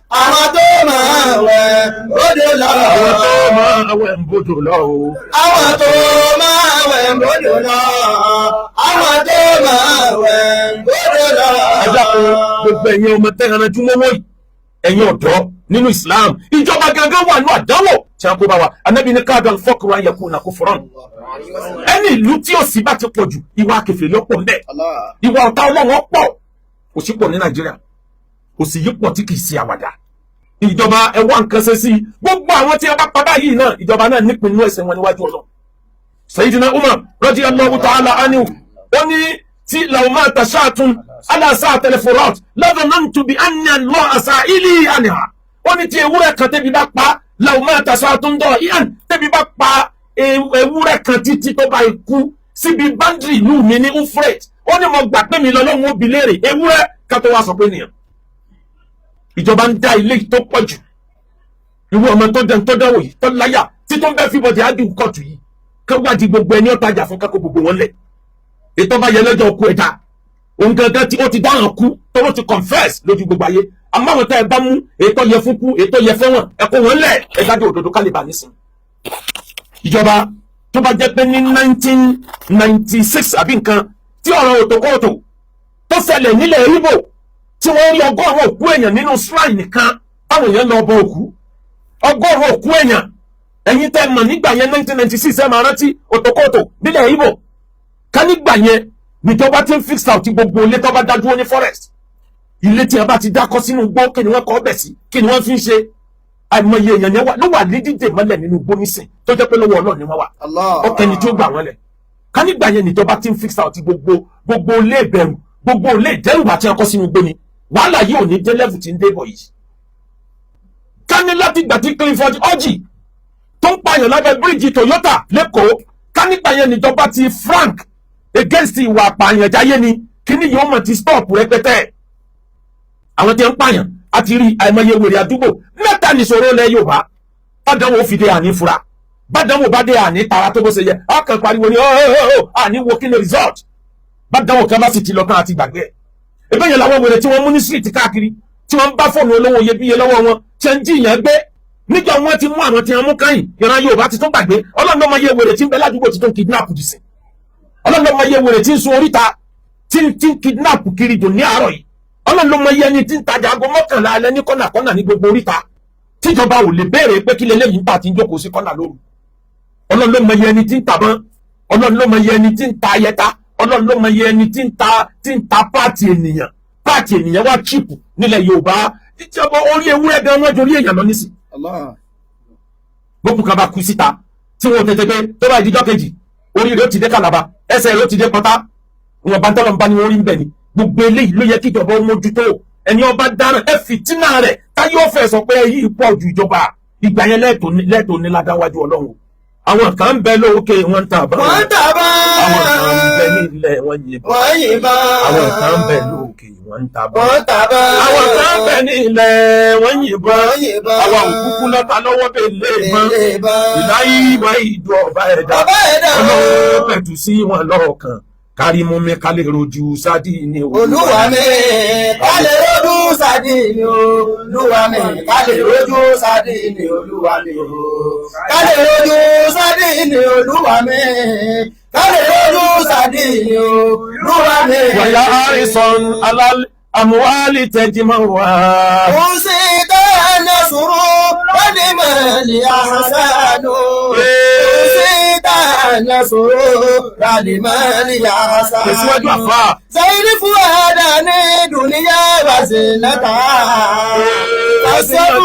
Àwọn tó máa wẹ̀ bódò lọ. Àwọn tó máa ń wẹ̀ ń bodò lọ o. Àwọn tó máa wẹ̀ bódò lọ. Àwọn tó máa wẹ̀ bódò lọ. Ẹ dákun, gbogbo ẹ̀yin ọmọ tẹ́ran júmọ́wọ́ yìí, ẹ̀yin ọ̀dọ́ nínú Islam, ìjọba gangan wà ní àdánwò tí a kó bá wa. Anabi ní kadal faqru an yakuna kufran. Ẹni ìlú tí òṣì bá ti pọ̀ jù, ìwà kèfèrí ọ̀pọ̀ ńbẹ. Allah. Ìwà ọ̀tá Ọlọ́run pọ̀. Òṣì pọ̀ ní Nàìjíríà, òṣì yìí pọ̀ tí kì í ṣe àwàdà. Ìjọba, ẹ wá nǹkan ṣe sí i. Gbogbo àwọn tí a bá padà yìí náà, ìjọba náà nípinnu ẹ̀ṣẹ̀ wọn níwájú Ọlọ́run. Sayyidina Umar radiyallahu ta'ala anhu, ó ní tí law mata shatun ala sa'atil furat ladhanantu bi anna Allaha sa'ili anha. Ó ní tí ewúrẹ́ kan tẹ́bi bá pa, law mata shatun da'ian, tẹ́bi bá pa ewúrẹ́ kan títí tó bá ikú síbi boundary ìlú mi ní Ufret, ó ní mo gbà pé mi lọ́lọ́run ó bi léèrè. Ewúrẹ́, ká tó wá sọ pé nìyẹn. Ìjọba ń dá ilé tó pọ̀ jù. Irú ọmọ tó dẹ̀ ń tó dánwò yìí, tó láyà tí tó ń bẹ́ fíbọ̀dì ájú kóòtù yìí, kó wádìí gbogbo ẹni ọ̀tajà fún, kákó gbogbo wọn lẹ̀. Ètò bá yẹ lọ́jọ́ ọkú ẹja, òun gangan tí ó ti dáràn kú tọ́wọ́ ti confess lójú gbogbo ayé. Àmọ́ àwọn tá ẹ bá mú, ètò yẹ fún kú, ètò yẹ fẹ́wọ̀n, ẹ kó wọn lẹ̀, ẹ dájọ́ òdodo ká lè bà nísìn. Ìjọba, tó bá jẹ́ pé ní 1996 àbí nǹkan tí ọ̀rọ̀ òtòkóòtò tó ṣẹlẹ̀ nílẹ̀ Ìgbò, tí wọ́n rí 100 òkú èèyàn nínú shrine nìkan, táwọn èèyàn lọ bọ òkú, 100 òkú èèyàn. Ẹ̀yin tẹ́ mọ̀ nígbà yẹn, 1996, ẹ̀ máa rántí òtòkóòtò nílẹ̀ Ìgbò. Ká nígbà yẹn níjọba tí ń fix out gbogbo ilé tó bá dá dúró ní forest, ilé tí a bá ti dákọ́ sínú igbó, kí ni wọ́n kọ́ bẹ̀ sí? Kí ni wọ́n fi ń ṣe? Àìmọye èèyàn yẹn wà ló wà ní dídè mọ́lẹ̀ nínú igbó nísìn, tó jẹ́ pé lọ́wọ́ Ọlọ́run ni wọ́n wà. Allah. Ọkẹni tí ó gbà wọ́n lẹ̀. Ká nígbà yẹn níjọba tí ń fix out gbogbo ilé ìbẹ̀rù, gbogbo ilé ìdẹ́rùbà tí wọ́n kọ́ sínú igbó ni, wàhálà yìí ò ní dé level tí ń dé bọ̀ yìí. Ká ní láti gbà tí Clifford Orji tó ń pààyàn lábẹ́ bíríìjì Toyota lẹ́kọ̀ọ́, ká nígbà yẹn níjọba ti frank against ìwà àpààyàn jáyé ni, kíní yóò mọ̀ ti stop rẹpẹtẹ. Àwọn tí ń pààyàn àti rí àìmọye wèrè àdúgbò. Mẹ́ta nìṣòro ilẹ̀ Yorùbá: bádánwò fìdí àní fura, bádánwò bá dé, àní tara tó bó ṣe yẹ, ọkàn pariwo ni ọ́ọ́ọ́, àní wo kí ni result. Bá dáwọ̀ kan bá sì ti lọ tán àti gbàgbé ẹ̀. Ebe yẹn làwọn wèrè tí wọ́n mú ní street káàkiri, tí wọ́n ń bá fóònù olówó iyebíye lọ́wọ́ wọn, tí ń jiyàn gbé. Níjọ́ wọn ti mú àwọn tí wọ́n mú káyìn, ìran Yorùbá ti tún gbàgbé. Ọlọ́run ló mọ iye wèrè tí ń bẹ ládùúgbò tí tó ń kidnap jù sí. Ọlọ́run ló mọ iye wèrè tí ń sun oríta, tí ń kidnap kiri dùn ní àárọ̀ yìí. Ọlọ́run ló mọ iye ẹni tí ń tajà aago 11 alẹ́ ní kọ́nà kọ́nà ní gbogbo oríta, tíjọba ò lè béèrè pé kí leléyìí ń tà tí ń jókòó sí kọ́nà lóru. Ọlọ́run ló mọ iye ẹni tí ń tàbọn. Ọlọ́run ló mọ iye ẹni tí ń ta ayẹta. Ọlọ́run ló mọ iye ẹni tí ń ta part ènìyàn. Part ènìyàn wá cheap nílẹ̀ Yorùbá. Títí ọmọ orí ewúrẹ́ gan wọ́n jorí èèyàn lọ nísì. Gbókù kan bá kú síta tí wọn tètè pé, tó bá ìdíjọ́ kejì, orí rẹ̀ ó ti dé Kàlàbà, ẹsẹ̀ rẹ̀ ó ti dé pọ́tá. Wọn bá ń tọ́lọ̀ ń bá ní wọ́n rí ń bẹ̀ ni. Gbogbo eléyìí ló yẹ kí ìjọba ó mójútó. Ẹni ọba dáràn, ẹ fìtínà rẹ̀ táyé ọ̀fẹ́ sọ pé yìí pọ̀ ju ìjọba. Ìgbà yẹn lẹ́ẹ̀tọ́ ní ládáwájú Ọlọ́run. Àwọn kan ń bẹ lókè, wọ́n ń tàbá. Wọ́n ń tàbá. Àwọn kan ń bẹ nílẹ̀, wọ́n yìnbọn. Wọ́n yìnbọn. Àwọn kan ń bẹ lókè, wọ́n ń tàbá. Wọ́n tàbá. Àwọn kan ń bẹ nílẹ̀, wọ́n yìnbọn. Wọ́n yìnbọn. Àwa òkúkú lọ́ta lọ́wọ́ bẹ́ẹ̀ lé ìbọn. Lè ìbọn. Ìláyé ìmọ̀ ìjọ ọba ẹ̀dá. Ọba ẹ̀dá. Ọlọ́wọ́ pẹ̀tù sí wọn lọ́ọ̀kan. Kárí mú mi ká lè rojú sádì ní. Olúwa mi, ká lè rojú sádì ní Olúwa mi, ká lè rojú sádì ní Olúwa mi o. Ká lè rojú sádì ní Olúwa mi, ká lè rojú sádì ní Olúwa mi. ويا حارصا على الأموال تجمعها. أوصيك أن سرور لمن أحسن. أوصيك أن سرور لمن أحسن. Tẹ̀síwájú, àfà. زين فؤادني دنيا وزينتها فالصبر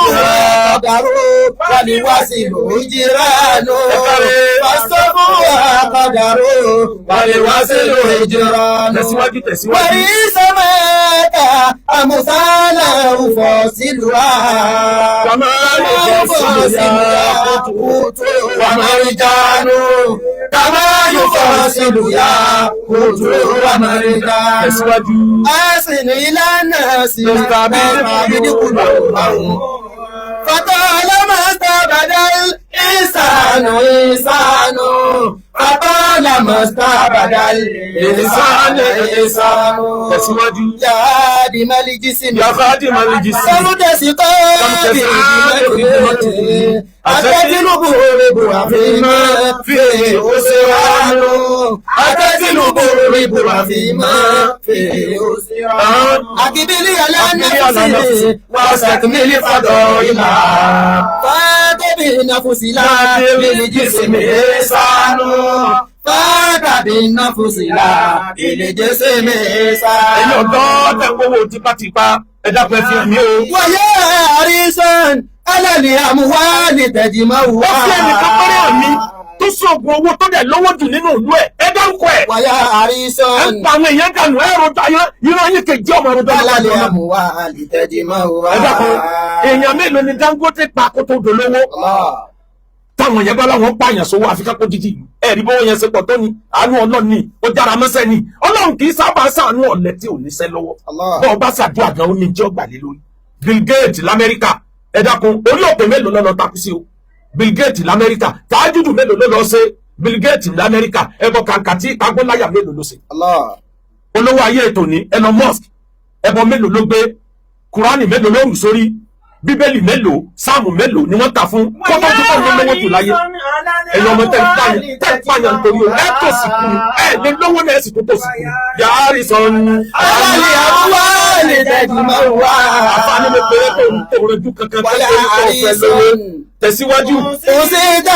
قدر والوصل هجران. فالصبر قدر والوصل هجران. Tẹ̀síwájú, tẹ̀síwájú. وريس مات أمثالا فاصلها. كما يفاصل ومرجان، كما يفاصل ياقوت ومرجان. Tẹ̀síwájú. أحسن إلى الناس تستعبد قلوبهم، فطالما استعبد الإنسان إنسان، فطالما استعبد الإنسان إنسان. Tẹ̀síwájú. يا خادم الجسم. يا خادم الجسم. كم تسقى بخدمته، أتجلب الربح فيما فيه خسران، أتجلب الربح فيما فيه خسران. أقبل على نفسي واستكمل فضائلها، فاتبه نفسي لا للجسم إحسان، فاتبه النفس لا للجسم إحسان. Ẹ̀yin ọ̀dọ́ tẹ̀ ń wọ́wọ́ tipátipá, ẹ dákun, ẹ fi hàn mí o. ويا حريصا على الأموال تجمعها. Ó fi ẹnìkan péré hàn mí tó sọ̀gùn owó tó dẹ̀ lówó jù nínú ìlú ẹ̀. Ẹ dárúkọ ẹ̀. ويا حريصا Ẹ ń pa àwọn èèyàn dànù, ẹ rojọ́ ayé ìran yín kejì ọmọ rojọ́ على lọ́wọ́. الأموال تجمعها. Ẹ dákun, èèyàn mélòó ni Dangote pa kó tó dolówó? الله. Táwọn yẹn bá láwọn pààyàn sówó, àfikà kó dídì ìlú. Ẹ rí bówó yẹn ṣe pọ̀ tó ni. Àánú Ọlọ́run ni ó jára mọ́sẹ́ ni. Ọlọ́run kì í sábà ṣàánú ọ̀lẹ tí ò níṣẹ́ lọ́wọ́. Allah. Bọ́ ọ bá ṣàdúrà gan, ó ní jẹ́ ọgbà lé lórí. Bill Gates l'Amẹ́ríkà, ẹ dákun, orí òpè mélòó ló lọ takú sí o? Bill Gates l'Amẹ́ríkà, tàájúdù mélòó ló lọ ṣe? Bill Gates l'Amẹ́ríkà, ẹbọ kàǹkà tí kagbóláyà mélòó ló ṣe? Allah. Olówó ayé ètò ní Elon Musk, ẹbọ mélòó ló gbé? Kúránì mélòó ló rù sórí? Bíbélì mélòó, sáàmù mélòó ni wọ́n tà fún kótó tó kọ́ ló lówó jù láyé? Ẹ̀yin ọmọ tẹ́ ń pààyàn, tẹ́ ń pààyàn nítorí o, ẹ̀ tòsí kú ni. Ẹ̀ lè lówó náà, ẹ̀ sì tó tòsí kú ni. Yàrá sọnù. على الأموال تجمعها. Àfààní mo pèrè tó ń tó rojú kankan ويا tó ń tó fẹ́ lówó. حريصا. Tẹ̀síwájú. أوصيك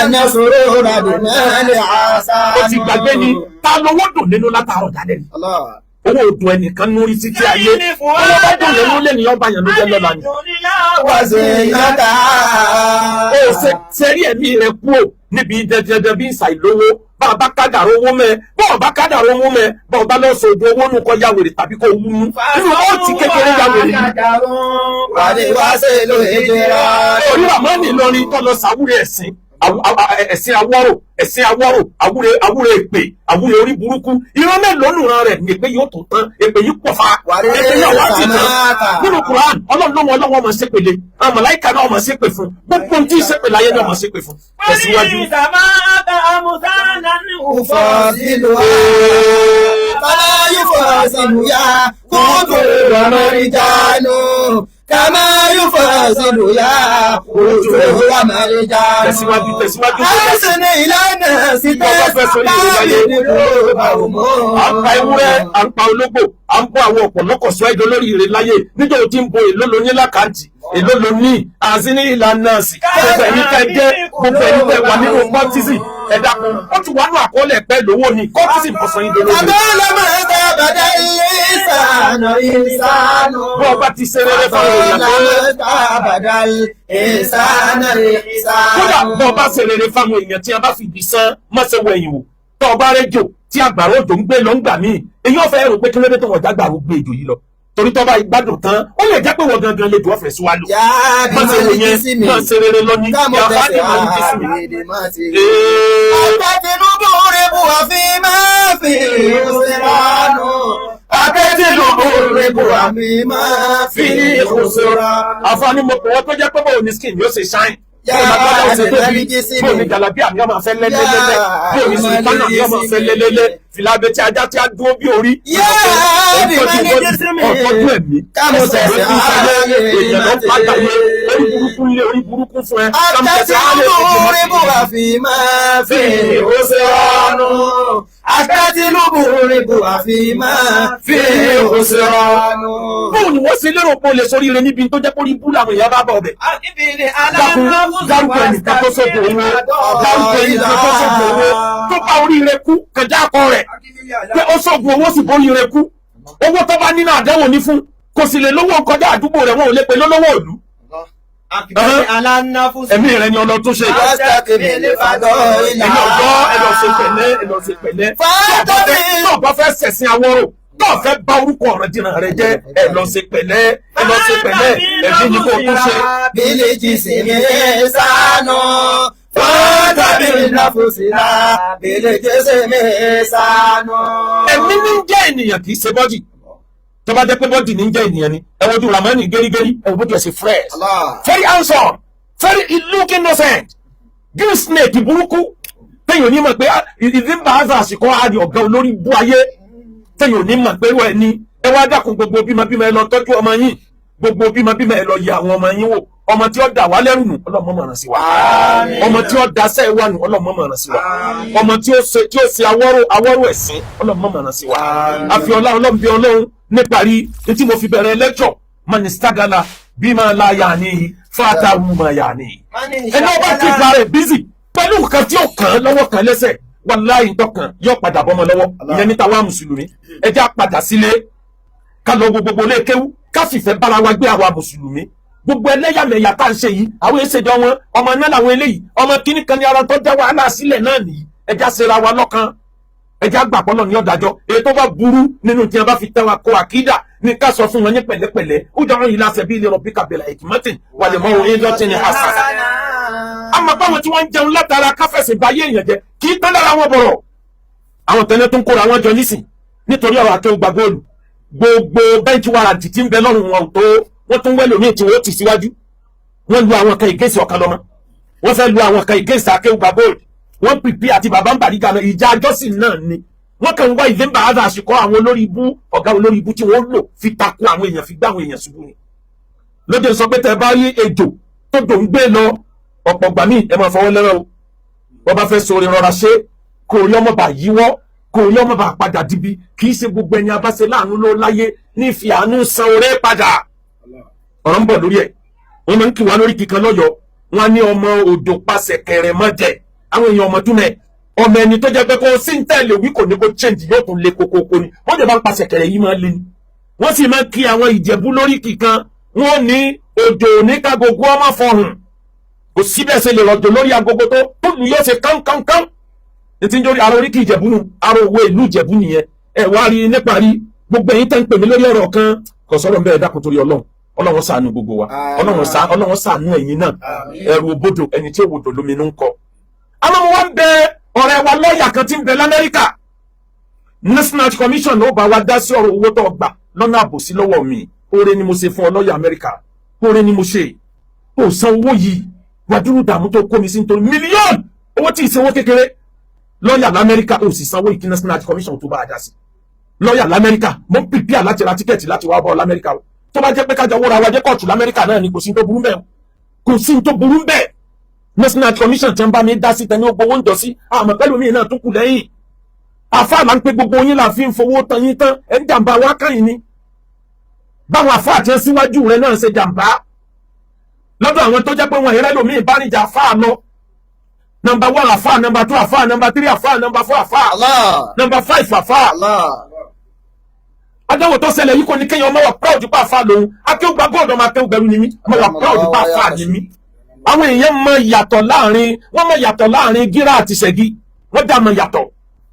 أن سرور بمال عسى. Ó ti gbàgbé ni ta lówó dùn nínú látàárọ̀ dálẹ́ ni. الله. Owó òdùn ẹnìkan nórí títí ayé. Owó bá dùn lẹ́nu lẹ́nìyàn bá yàn ló jẹ́ lọ́la ni. وزينتها. Ó ṣe sẹ́rí ẹ̀mí rẹ̀ kúrò níbi dandandan bí ìṣàìlówó. Bá a bá kádàrá owó mẹ́, bá a bá kádàrá owó mẹ́, bá a bá lọ sọ ojú owó nù, kọ́ ya wèrè tàbí kó wú mú nínú ó ti kékeré ya wèrè yìí. والوصل هجران. Orí Ramani Ìlọrin tó lọ sàwúrẹ́ ẹ̀sìn ẹ̀sìn awọ́rò, ẹ̀sìn awọ́rò, àwúre, àwúre èpè, àwúre orí burúkú. Ìran mélòó nùran rẹ̀ ní èpè yóò tó tán? Èpè yìí pọ̀ fa, èpè yóò wá sí tán nínú Quran. Ọlọ́run ló wọn, ọlọ́wọ́ máa ṣépèlé, àwọn màláíkà náà máa ṣépè fún, gbogbo ohun tí ṣépè láyé náà máa ṣépè fún. Tẹ̀síwájú. أفاضلها. Kàmá yóò fọ́ sínú yá kótó wàmárìjánu. Kàmá yóò fọ́ sínú yá kótó wàmárìjánu. Tẹ̀síwájú, tẹ̀síwájú. Àìsàn ìlànà sí Bọ́lá fẹ́ sọ yìí láyé. tẹ́sí À ń pa ewúrẹ́, à ń pa ológbò, à ń bọ́ àwọn ọ̀pọ̀lọpọ̀ sọ ẹ̀dọ́ lórí ire láyé. Níjọ́ tí ń bo èló lo ní lákàntì, èló lo ní àti ní ìlànà sí. Gbogbo ẹ̀yin tẹ́ jẹ́, gbogbo ẹ̀yin tẹ́ wà nínú baptism, ẹ dákun. Ó ti wà nínú àkọọ́lẹ̀ pẹ́ lówó ni baptism kò sọ yín dolóore. Àbẹ́lẹ́mọ̀ tábàdà ìsànà ìsànù. Bọ́ ọba ti ṣe rere fáwọn èèyàn tó. Àbẹ́lẹ́mọ̀ tábàdà ìsànà ìsànù. Kódà bọ́ ọba ṣe rere fáwọn èèyàn tí a bá fi ibi sán mọ́ṣẹ́ wọ ẹ̀yìn wò, tọ́ ọba rẹ́jò tí àgbàrá òjò ń gbé lọ ń gbà míì, èyí ọ̀fẹ́ rò pé kí ló dé tó wọ́n jágbàrú gbé ejò yìí lọ, torí tọ́ bá gbádùn tán, ó lè jẹ́ pé wọ́n gangan lè dùn ọ̀fẹ́ sí wa lò. Yáàbí Mọ́ṣẹ́ wò máa ní yẹn kí sí mi. máa ṣe rere lọ ní Kámo yàrá tẹ̀sẹ̀ ní máa ní kí sí mi. àbèdè máa ti. Ee. Akẹ́tìlúbù rìbù àfi máa fi ìhùsìránù. Akẹ́tìlúbù rìbù àfi máa fi ìhùsìránù. Àfààní mo pè wọ́n tó jẹ́ pé báwo ni skin yóò ṣe shine. Yá, Bóò ní agbádá ó ṣe tóbi, àdìmọ́lì sí mi. bóò ní jàlábíà mi ọmọ fẹ́ lẹ́lẹ́lẹ́lẹ́, bóò ní sultana mi ọmọ fẹ́ lẹ́lẹ́lẹ́, fìlà abẹ́tí ajá tí a dúró bí orí. Yá, àdìmọ́lì sí mi. Ọ̀tọ́jú ẹ̀mí. Kámo tẹ̀sẹ̀ Èèyàn ló ń pàtàkì orí burúkú lé orí burúkú fún ẹ. Kámo tẹ̀sẹ̀ Akẹ́tìlúbù rìbù àfi máa fi ìhùsìránù. Akẹ́tìlúbù rìbù àfi máa fi ìhùsìránù. Bóun ni wọ́n ṣe lérò pé o lè sórí ire níbi tó jẹ́ pé orí bú làwọn èèyàn bá bọ̀ ọbẹ̀. Dákun, dárúkọ ẹnìkan tó sógun owó, dárúkọ ẹnìkan tó sógun owó tó bá oríire kú, kẹjá akọ rẹ̀ pé ó sógun owó sì bóríire kú. Owó tó bá nínú àdánwò ní fún, kò sì lè lówó kọjá àdúgbò rẹ̀, wọn ò lè pe lólówó ìlú. Ẹ̀mí rẹ̀ ni ọlọ́ tó ṣe. Fásitì fàdọ́ ìlà. Ẹ̀yin ọ̀dọ́, ẹ lọ ṣe pẹ̀lẹ́, ẹ lọ ṣe pẹ̀lẹ́. Fásitì. Tó o bá fẹ́ ṣẹ̀sìn awọ́rò, tó o fẹ́ bá orúkọ ọ̀rọ̀ dìran rẹ jẹ́, ẹ lọ ṣe pẹ̀lẹ́, ẹ lọ ṣe pẹ̀lẹ́. Ẹ̀mí ni kò tún ṣe. Bílíjì sí mi sánú. Fọ́tàbí nàfùsìlà. Bílíjì sí mi sánú. Ẹ̀mí ní ń jẹ́ ènìyàn, kì í ṣe body. Tó bá jẹ́ pé body ní ń jẹ́ ènìyàn ni, ẹ wojú Ramani gẹ́rígẹ́rí, ẹ wo bó tiẹ̀ ṣe fresh, Allah. very handsome, very look innocent, green snake burúkú téèyàn ní mọ̀ pé ìdí ń bá àzà àsìkò àrí ọ̀gá olórí bú ayé téèyàn ní mọ̀ pé wọ́n ní. Ẹ wá dákun, gbogbo bímọbímọ, ẹ lọ tọ́jú ọmọ yín. Gbogbo bímọbímọ, ẹ lọ yẹ àwọn ọmọ yín wò. Ọmọ tí ó dà wá lẹ́rù nù, ọlọ́mọ mọ̀ràn sí wa. Ọmọ tí ó da sẹ́ wà nù, ọlọ́mọ mọ̀ràn sí wa. Ọmọ tí ó ṣe, tí ó ṣe awọ́rò awọ́rò ẹ̀sìn, ọlọ́mọ mọ̀ràn sí wa. Àfi ọlá ọlọ́run bí ọlọ́run. Níparí ní tí mo fi bẹ̀rẹ̀ lẹ́kṣọ̀, manistagala bí máa la yà ní fata wù máa yà ní. Ẹni ọba kí ipa rẹ̀ busy pẹ̀lú nǹkan tí ó kàn án lọ́wọ́ kan lẹ́sẹ̀, wàláhì ntọ́kàn yóò padà bọ́mọ lọ́wọ́. Ìyẹn níta wá mùsùlùmí, ẹ jẹ́ á padà sílé, ká lọ wo gbogbo ilé kéwú, ká fìfẹ́ bára wa gbé. Àwa mùsùlùmí, gbogbo ẹlẹ́yàmẹ̀yà tá à ń ṣe yìí, àwọn èsèjọ wọn, ọmọ náà làwọn eléyìí, ọmọ kíní kan ní ara tó dá wàhálà sílẹ̀ náà nìyí. Ẹ jẹ́ á ṣera wa lọ́kan, ẹ jẹ́ á gbà pọ́nlọ́ ní ọ̀dájọ́. Èyí tó bá burú nínú tí wọn bá fi tẹ́ wa kó àkídà ní ká sọ fún wọn ní pẹ̀lẹ́pẹ̀lẹ́. Ó jọ àwọn ìlàsẹ̀ bí ilé rọ̀bì kàbẹ̀lẹ̀ ìkìmọ́tìn wà lè mọ òun yín dọ́tí ní hasan. Àmọ́ báwọn tí wọ́n ń jẹun látara káfẹ́sì báyé èèyàn jẹ kì í tán lára wọn bọ̀rọ̀. Àwọn tẹ́lẹ̀ tó ń kóra wọn jọ nísìn nítorí ọ̀rọ̀ akéwùgbà góòlù, gbogbo bench warrant tí ń bẹ lọ́rùn wọn ò tó, wọ́n tún wẹ́lò míì tí wọ́n ti síwájú. Wọ́n lu àwọn kan ìgéṣì ọ̀kan lọ́mọ, wọ́n fẹ́ lu àwọn kan ìgéṣì akéwùgbà góòlù. Wọ́n pìpì àti bàbá ń bàrígà náà, ìjà àjọsìn náà ni wọ́n kàn ń wá ìdí ń bá àdá àsìkò àwọn olórí ibú, ọ̀gá olórí ibú tí wọ́n lò fi takò àwọn èèyàn, fi gbá àwọn èèyàn ṣubú ni. Lóde sọ pé tẹ bá rí ejò tó dò ń gbé lọ, ọ̀pọ̀ gbà míì ẹ máa fọwọ́ lẹ́rọ̀ o. Wọ́n bá fẹ́ sọ̀rọ̀, rọra ṣe, kò rí ọmọ bá yíwọ́, kò rí ọmọ bá padà dibi. Kì í ṣe gbogbo ẹni abáṣe láàánú ló láyé ní fi àánú san oore padà. Ọ̀rọ̀ ń bọ̀ lórí ẹ̀. Wọ́n máa ń kí wa lórí kíkan lọ́yọ̀ọ́, wọ́n á ní ọmọ òjò pàṣẹ kẹrẹ mọ́ jẹ. Àwọn èèyàn ọmọ túmẹ̀ ọmọ ẹni tó jẹ́ pé kó sí ń tẹ̀lé wí kò ní kó change, yóò tún lé kókókó ni. Wọ́n jẹ́ bá ń pàṣẹ kẹrẹ yìí máa lé ni. Wọ́n sì máa ń kí àwọn Ìjẹ̀bú lórí kíkan, wọ́n ní òjò ní kágogo ọmọ fọhùn. Kò síbẹ̀ ṣe lè rọ̀jò lórí agogo tó lù, yóò ṣe kánkánkán ní tí ń jórí ara oríkì Ìjẹ̀bú nù, ara òwe ìlú Ìjẹ̀bú nìyẹn. Ẹ wá rí níparí, gbogbo ẹ̀yin tẹ́ ń pè mí lórí ọ̀rọ̀ kan, kò sọ̀rọ̀ nbẹ́. Ẹ dákun torí Ọlọ́run, Ọlọ́run ṣàánú gbogbo wa, Ọlọ́run ṣàánú ẹ̀yin náà. Ẹrù òbodò, ẹni tí ó wòdò lóminú ń kọ. Àwọn ọmọ wa ń bẹ, ọ̀rẹ́ wa lọ́ọ̀yà kan tí ń bẹ l'Amẹ́ríkà, National Commission ló bá wa dá sí ọ̀rọ̀ owó tó gbà lọ́nà àbòsí lọ́wọ́ mi. Oore ni mo ṣe fún ọ, lọ́ọ̀yà Amẹ́ríkà, oore ni mo ṣe. Kò san owó yìí, wàdúrú dààmú tó kó mi sí nítorí mílíọ̀nù owó tí ì ṣe owó kékeré. Lọ́ọ̀yà l'Amẹ́ríkà, ò sì sanwó ìkí National Commission tó bá a dá sí. Lọ́ọ̀yà lamẹ́ríkà, mo ń prepare láti ra ticket láti wá bọ́ ọ lamẹ́ríkà o. Tó bá jẹ́ pé kájọ wúra wa jẹ́ kóòtù lamẹ́ríkà náà ni, kò sí tó burú bẹ́ẹ̀ o, kò sí tó burú bẹ́ẹ̀. National Commission tí ń bá mi dá sí tẹni ó gbowó ń jọ sí, àmọ́ pẹ́lú mi náà tún kù lẹ́yìn. Àfa là ń pe gbogbo yín là fi ń fowó tán yín tán, ẹ̀ ń jàǹbá wá kàn ni. Báwọn àfa àti ẹ̀ síwájú rẹ náà ṣe jàǹbá lọ́dọ̀ àwọn tó jẹ́ pé wọn ìrẹ́ lómi ìbánijà àfa lọ. Number one àfa, number two àfa, number three àfa, number four àfa, Allah. number five àfa. Allah. Adáwò tó ṣẹlẹ̀ yìí kò ní kéèyàn ọmọ wà proud pa àfa lòun. Akéwùgbà gold, ọmọ akéwùgbẹ̀rù ni mí, ọmọ wà proud pa àfa ni mí. Àwọn èèyàn mọ ìyàtọ̀ láàrin wọ́n, mọ ìyàtọ̀ láàrin gíra àti ṣẹ̀gí, wọ́n dá mọ ìyàtọ̀.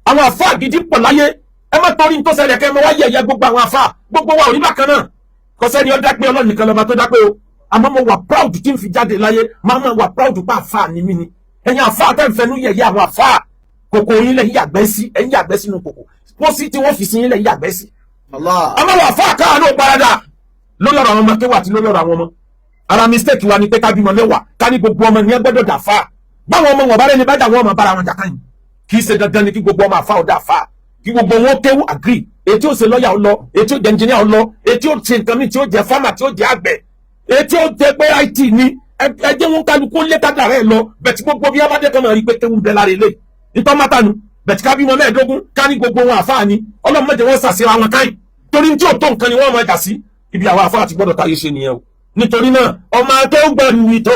Àwọn àfa gidi pọ̀ láyé. Ẹ má torí tó ṣẹlẹ̀ kẹ́ ẹ mọ wá yẹ̀yẹ́ gbogbo àwọn àfa. Gbogbo wa ò rí bákan náà, kò sẹ́ni ó dápé, Ọlọ́run nìkan lọ́ba tó dápé o. Àmọ́ mo wà proud tí n fi jáde láyé, máa ma wà proud pa àfa ni mí ni. Ẹ̀yin àfa tẹ́ ń fẹnu yẹ̀yẹ́ àwọn àfa, kòkò yín lẹ̀ ń yàgbẹ́ sí, ẹ̀ ń yàgbẹ́ sínú kòkò pósí tí wọ́n fi sí yín lẹ̀ ń yàgbẹ́ sí. Allah. Àmọ́ wà fún àkáàánú parada lórí ọ̀rọ̀ àwọn ọmọ kéwà àti lórí ọ̀rọ̀ àwọn ọmọ. Ara mistake wa ni pé ká bímọ 10, ká ní gbogbo ọmọ ní ẹ gbọ́dọ̀ dà fà. Báwọn ọmọ wọn bá rẹni bá dà, wọn ọmọ bára wọn jà káyìn. Kì í ṣe dandan ni kí gbogbo ọmọ àfa ọ̀dà fà, kí gbogbo wọn kéwú agree. Ètí ó ṣe lọ́ọ̀yà ó lọ, ètí ó jẹ́ engineer ó lọ, ètí ó ṣe nǹkan mi, tí ó jẹ́ farmer, tí ó jẹ́ àgbẹ̀, ètí ó jẹ́ pé IT ni, ẹ jẹ́ wọn kálukú lé kádà rẹ̀ lọ. Bẹ̀tí gbogbo bí abádé kan máa rí pé kéwú ń bẹ lára eléyìí nítorí mátànù. Bẹ̀tí ká bímọ 15, ká ní gbogbo wọn àfáà ni, Ọlọ́run má jẹ́ wọ́n ṣàṣírà wọn káyìn, torí tí ò tó nǹkan ni wọ́n máa jà sí. Ibi àwọn àfáà ti gbọ́dọ̀ táyé ṣe nìyẹn o. Nítorí náà, ọmọ akéwùgbẹ̀rù ìtò.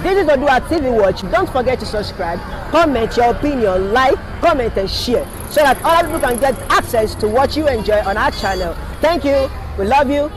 This is Odua TV Watch. Don't forget to subscribe, comment your opinion, like, comment, and share so that other people can get access to what you enjoy on our channel. Thank you. We love you.